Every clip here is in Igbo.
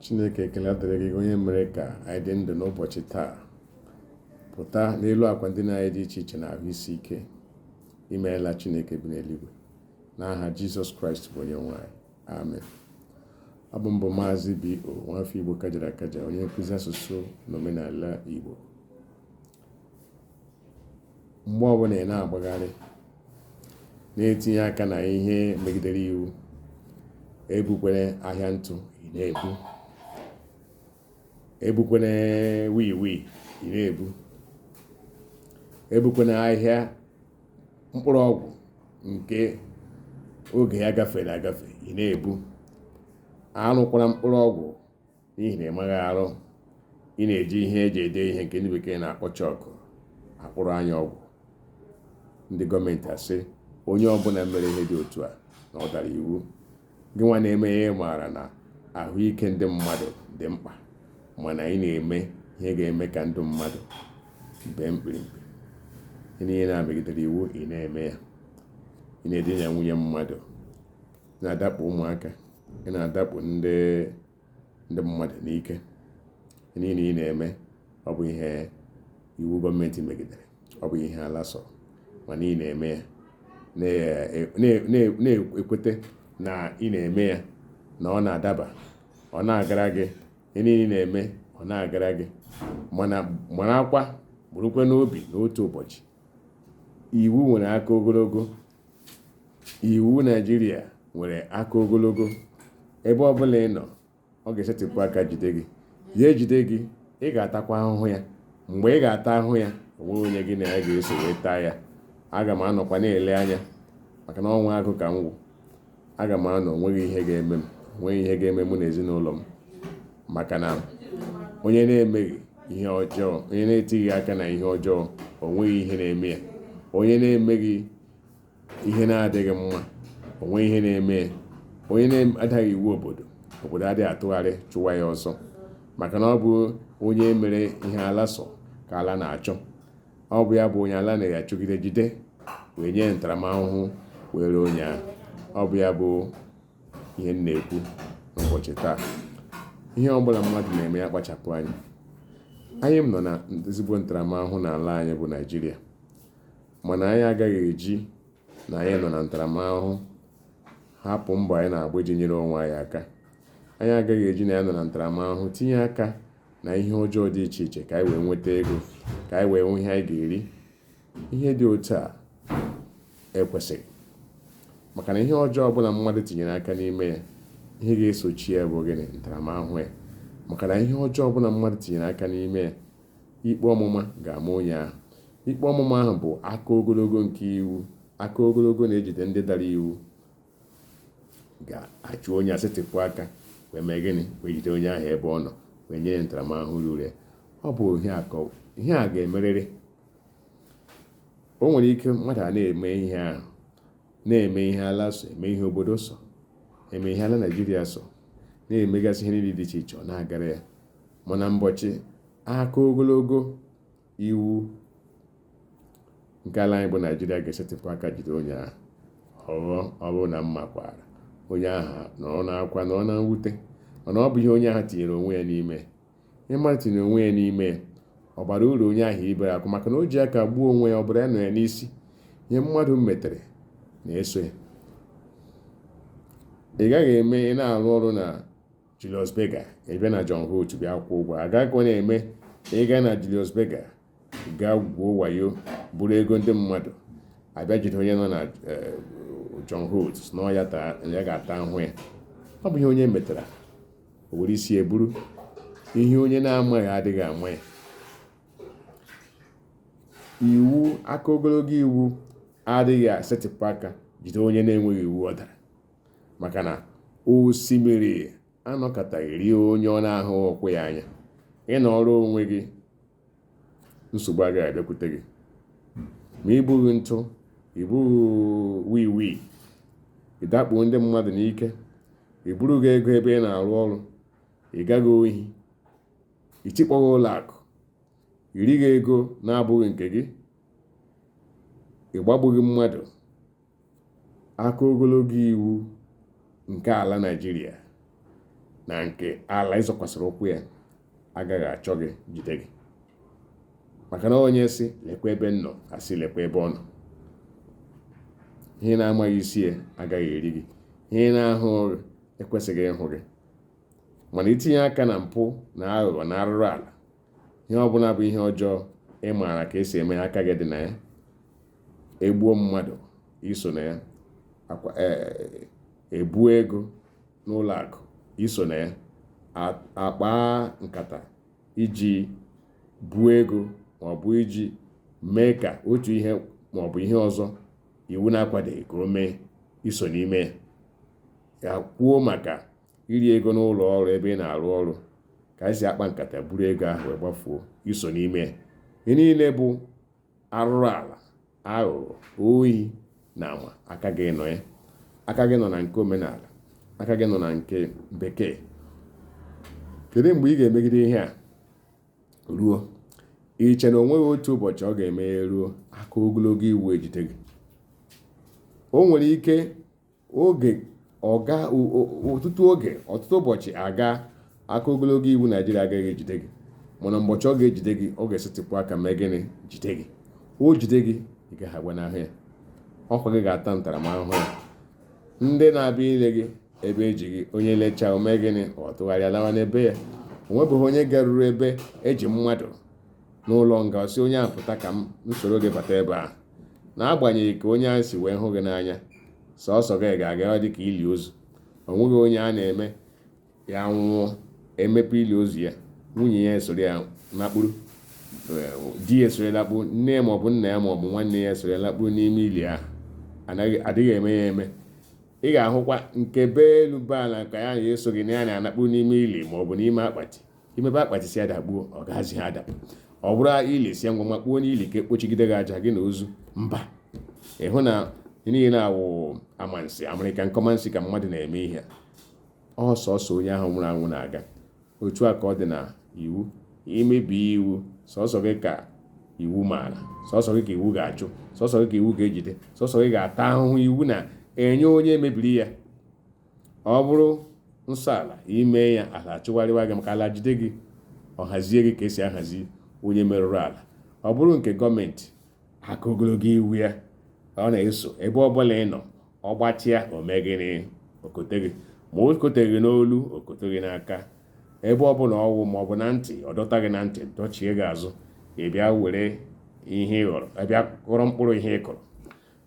Chineke, ekele dịrị gị, onye mere ka anyị dị ndụ n'ụbọchị taa, pụta n'elu akwa ndina anyị dị iche iche na ahụ isi ike. Imeela, Chineke bi n'eluigwe. N'aha Jizọs Kraịst bụ onye nwe anyị, amen. Abụ m bụ Maazị B.O. nwafọ Igbo kajara akaja, onye nkụzi asụsụ na omenala Igbo. Mgbe ọbụla ị na-agbagharị na-etinye aka na ihe megidere iwu, ebukwere ahịa ntụ ị na-ebu, ebukwere wii ị na-ebu, ebukwere ahịa mkpụrụ ọgwụ nke oge ya gafere agafe ị na-ebu, arụkwara mkpụrụ ọgwụ n'ihi na ị maghị arụ, ị na-eji ihe eji ede ihe nke ndị bekee na-akpọ chọkụ akpụrụ anya ọgwụ. Ndị gọọmenti asị onye ọbụla mere ihe dị otu a na ọ dara iwu. Gị nwa na-eme ihe maara na ahụike ndị mmadụ dị mkpa, mana ị na-eme ihe ga-eme ka ndụ mmadụ bee mkpirimkpi. Ihe niile na-megidere iwu ị na-eme ya. Ị na-edina nwunye mmadụ, na-adakpo ụmụaka, ị na-adakpo ndị mmadụ n'ike. Ihe niile ị na-eme ọ bụ ihe iwu gọọmenti megidere, ọ bụ ihe ala sọrọ, mana ị na-eme ya na-ekwete na ị na-eme ya na ọ na-adaba, ọ na-agara gị. Ihe niile ị na-eme ọ na-agara gị, mana marakwa burukwa n'obi n'otu ụbọchị iwu nwere aka ogologo. Iwu Naijiria nwere aka ogologo. Ebe ọbụla ị nọ, ọ ga-esetịpụ aka jide gị. Ya ejide gị, ị ga-atakwa ahụhụ ya. Mgbe ị ga-ata ahụhụ ya, onweghị onye gị na ya ga-eso wee taa ya. Aga m anọkwa na-ele anya, maka na ọnwa agụ ka m wụ. Aga m anọ, onweghị ihe ga-eme m, onweghị ihe ga-eme mụ na ezinụlọ m, maka na onye na-emeghị ihe ọjọọ, onye na-etighị aka na ihe ọjọọ, onweghị ihe na-eme ya. Onye na-emeghị ihe na-adịghị mma, onweghị ihe na-eme ya. Onye na-adaghị iwu obodo, obodo adịghị atụgharị chụwa ya ọsọ, maka na ọ bụ onye mere ihe ala sọ ka ala na-achọ. Ọ bụ ya bụ onye ala na-achụgide jide wee nye ntaramahụhụ were onye ahụ. Ọ bụ ya bụ ihe m na-ekwu n'ụbọchị taa. Ihe ọbụla mmadụ na-eme, ya kpachapụ anya. Anyị nọ na ezigbo ntaramahụhụ n'ala anyị bụ Naijiria, mana anyị agaghị eji na anyị nọ na ntaramahụhụ hapụ mbọ anyị na-agba iji nyere onwe anyị aka. Anyị agaghị eji na anyị nọ na ntaramahụhụ tinye aka na ihe ọjọọ dị iche iche ka anyị wee nweta ego, ka anyị wee nwee ihe anyị ga-eri. Ihe dị otu a ekwesịghị, maka na ihe ọjọọ ọbụla mmadụ tinyere aka n'ime ya, ihe ga-esochi ya bụ gịnị? Ntaramahụhụ ya. Maka na ihe ọjọọ ọbụla mmadụ tinyere aka n'ime ya, ikpe ọmụma ga-ama onye ahụ. Ikpe ọmụma ahụ bụ aka ogologo nke iwu, aka ogologo na-ejide ndị dara iwu, ga-achụ onye a, setịpụ aka wee mee gịnị? Wee jide onye ahụ ebe ọ nọ, wee nye ya ntaramahụhụ ruru ya. Ọ bụ ihe a ga-emerịrị. O nwere ike mmadụ a na-eme ihe ahụ, na-eme ihe ala so, eme ihe obodo so, eme ihe ala Naijiria so, na-emegasị ihe niile dị iche iche, ọ na-agara ya, mana mbọchị aka ogologo iwu nke ala anyị bụ Naijiria ga-esetịpụ aka jide onye ahụ, ọghọ ọ bụrụ na mma kwara onye ahụ, nọrọ n'akwa, nọrọ na mwute. Mana ọ bụ ihe onye ahụ tinyere onwe ya n'ime. Ihe mmadụ tinyere onwe ya n'ime, ọ bara uru onye ahụ ibere akwa, maka na o ji aka gbuo onwe ya, ọ bụrụ ya nọ ya n'isi. Ihe mmadụ metere na-eso ya. Ị gaghị eme ị na-arụ ọrụ na Julius Berger, ị bịa na John Holt bịa kwụọ ụgwọ. Agaghịkwa na-eme ị gaa na Julius Berger gaa gwuo wayo, buru ego ndị mmadụ, abịa jide onye nọ na John Holt na ya ga-ata ahụhụ ya. Ọ bụ ihe onye metara o were isi eburu. Ihe onye na-amaghị adịghị ama ya. Iwu, aka ogologo iwu adịghị asetịpụ aka jide onye na-enweghị iwu ọ dara, maka na osimiri anọkọtaghị rie onye ọ na-ahụghị ụkwụ ya anya. Ị nọrọ onwe gị, nsogbu agaghị abịakwute gị. Ma ị bụghị ntụ, ị bụghị wii, ị dakpuo ndị mmadụ n'ike, ị buru gị ego ebe ị na-arụ ọrụ, ị gaghị ohi, ị tikpọghị ụlọ akụ, ị righị ego na-abụghị nke gị, ị gbagbughị mmadụ, aka ogologo iwu nke ala Naịjirịa Na nke ala ị zọkwasịrị ụkwụ ya agaghị achọ gị jide gị, maka na onye sị lekwa ebe m nọ, asị lekwa ebe ọ nọ. Ihe na-amaghị isi ya agaghị eri gị. Ihe na-ahụ ekwesịghị ịhụ gị. Mana itinye aka na mpụ na aghụghọ na arụrụ ala, ihe ọbụla bụ ihe ọjọọ ị maara ka esi eme, aka gị dị na ya. Egbuo mmadụ, iso na ya. Ebuo ego n'ụlọ akụ, iso na ya. Akpaa nkata iji buo ego maọbụ iji mee ka otu ihe maọbụ ihe ọzọ iwu na-akwadoghị ka o mee, iso n'ime ya. Ya kwuo maka iri ego n'ụlọ ọrụ ebe ị na-arụ ọrụ, ka esi akpa nkata buru ego ahụ wee gbafuo, iso n'ime ya. Ihe niile bụ arụrụ ala, aghụghọ, ohi na ama, aka gị nọ ya. Aka gị nọ na nke omenala, aka gị nọ na nke bekee. Kedu mgbe ị ga-emegide ihe a ruo? Iche na onweghị otu ụbọchị ọ ga-eme ya ruo, aka ogologo iwu ejide gị. O nwere ike oge ọga ọtụtụ oge, ọtụtụ ụbọchị aga, aka ogologo iwu Naijiria agaghị ejide gị. Mana ụbọchị ọ ga-ejide gị, ọ ga-esetịpụ aka mee gịnị? Jide gị. O jide gị, ị gaghị agbanahụ ya. Ọkwa gị ga-ata ntaramahụhụ ya. Ndị na-abịa ile gị ebe eji gị, onye lechaa, o mee gịnị? Ọ tụgharịa lawa n'ebe ya. O nwebeghị onye garuru ebe eji mmadụ n'ụlọ nga sị onye ahụ pụta ka m soro gị bata ebe ahụ. N'agbanyeghị ka onye ahụ si wee hụ gị n'anya, sọsọ gị ga-aga dị ka ili ozu. O nweghị onye a na-eme ya nwụọ, emepe ili ozu ya, nwunye ya esoro ya nakpuru, di ya esoro ya lakpuru, nne ya maọbụ nna ya maọbụ nwanne ya esoro ya lakpuru n'ime ili ahụ. Anaghị adịghị eme ya eme. Ị ga-ahụkwa nke be elu be ala ka ya na-eso gị na ya na-anakpuru n'ime ili maọbụ n'ime akpati. Imepe akpati si adakpuo, ọ gaghịzi ha adakpu. Ọ bụrụ ili si ngwa makpuo n'ili ka ekpochigide gị aja gị na ozu, mba. Ị hụ na niile awụ amansi, American kọmansi ka mmadụ na-eme ihe a. Ọ sọsọ onye ahụ nwụrụ anwụ na-aga. Otu a ka ọ dị na iwu. Imebi iwu, sọsọ gị ka iwu maara, sọsọ gị ka iwu ga-achụ, sọsọ gị ka iwu ga-ejide, sọsọ gị ga-ata ahụhụ iwu na-enye onye mebiri ya. Ọ bụrụ nsọ ala, ime ya, ala achụgharịwa gị, maka ala jide gị, ọ hazie gị ka esi ahazi onye merụrụ ala. Ọ bụrụ nke gọọmenti, aka ogologo iwu ya ọ na-eso ebe ọbụla ị nọ. Ọ gbatịa, o mee gịnị? Okote gị. Ma o koteghị gị n'olu, okote gị n'aka, ebe ọbụla ọwụ, ma ọ bụ na ntị, ọ dọta gị na ntị, dọchie gị azụ. Ị bịa were ihe ị ghọrọ, ị bịa ghọrọ mkpụrụ ihe ị kụrụ,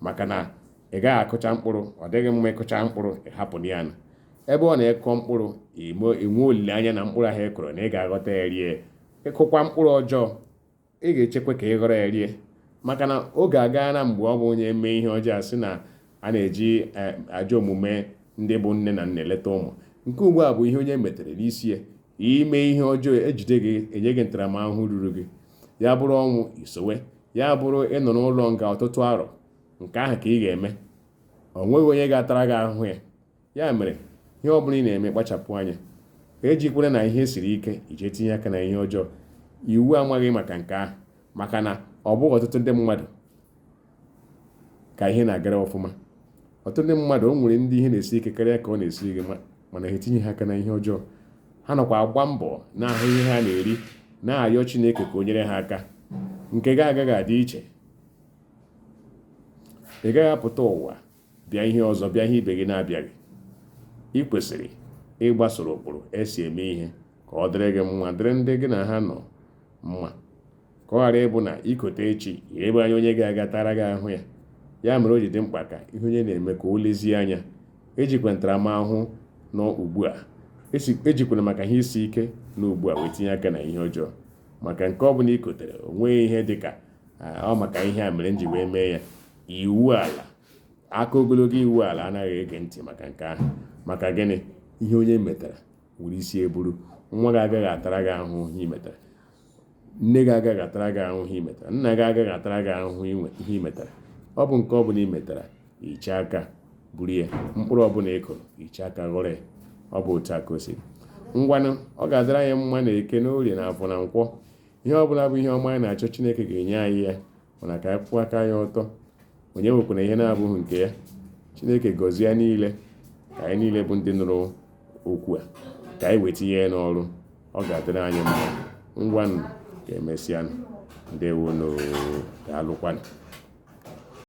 maka na ị gaghị akụcha mkpụrụ. Ọ dịghị mma ịkụcha mkpụrụ, ị hapụ ya na ebe ọ na-ekọ mkpụrụ. Inwe olileanya na mkpụrụ ahụ ị kụrụ na ị ga-aghọta ya rie. Ịkụkwa mkpụrụ ọjọọ, ị ga-echekwa ka ị ghọrọ ya rie, maka na oge agaala mgbe ọ bụ onye mee ihe ọjọọ sị na a na-eji ajọ omume ndị bụ nne na nna eleta ụmụ. Nke ugbu a bụ ihe onye metere n'isi ya. Ime ihe ọjọọ, ejide gị, enye gị ntaramahụhụ ruru gị. Ya bụrụ ọnwụ, isowe. Ya bụrụ ịnọ n'ụlọ nga ọtụtụ arọ, nke ahụ ka ị ga-eme. O nweghị onye ga-atara gị ahụhụ ya. Ya mere, ihe ọbụla ị na-eme, kpachapụ anya. Ejikwere na ihe siri ike ije tinye aka na ihe ọjọọ. Iwu amaghị maka nke ahụ, maka na ọ bụghị ọtụtụ ndị mmadụ ka ihe na-agara ọfụma. Ọtụtụ ndị mmadụ, o nwere ndị ihe na-esi ike karịa ka ọ na-esiri gị, mana ha etinye ha aka na ihe ọjọọ. Ha nọkwa agba mbọ na-ahụ ihe ha na-eri, na-ayọ Chineke ka o nyere ha aka. Nke gị agaghị adị iche. Ị gaghị apụta ụwa bịa ihe ọzọ, bịa ihe ibe gị na-abịaghị. Ị kwesịrị ịgbasoro ụkpụrụ esi eme ihe ka ọ dịrị gị mma, dịrị ndị gị na ha nọ mma, ka ọ ghara ịbụ na ikote echi ebe anya onye ga-aga tara gị ahụ ya. Ya mere o ji dị mkpa ka ihe onye na-eme ka o lezie anya. Ejikwa ntaramahụhụ nọ ugbu a, ejikwara maka ihe isi ike nọ ugbu a wee tinye aka na ihe ọjọọ, maka nke ọ bụla ị kotere, o nweghị ihe dị ka ọ maka ihe a mere m ji wee mee ya. Iwu ala, aka ogologo iwu ala anaghị ege ntị maka nke ahụ. Maka gịnị? Ihe onye metara were isi eburu. Nwa gị agaghị atara gị ahụhụ ihe ị metara. Nne gị agaghị atara gị ahụhụ ihe ị metara. Nna gị agaghị atara gị ahụhụ ihe ị metara. Ọ bụ nke ọbụla ị metara, iche aka buru ya. Mkpụrụ ọbụla ị kụrụ, iche aka ghọrọ ya. Ọ bụ otu a ka o si. Ngwanụ, ọ ga-adịrị anyị mma na Eke, na Orie, na Afọ, na Nkwọ. Ihe ọbụla bụ ihe ọma anyị na-achọ, Chineke ga-enye anyị ya. Mana ka anyị kwụọ aka anyị ọtọ. Onye nwekwana ihe na-abụghị nke ya. Chineke gọzie niile, ka anyị niile bụ ndị nụrụ okwu a. Ka anyị wee tinye ya n'ọrụ, ọ ga-adịrị anyị mma. Ngwanụ, ka emesịanụ. Ndewonu, daalụkwanụ.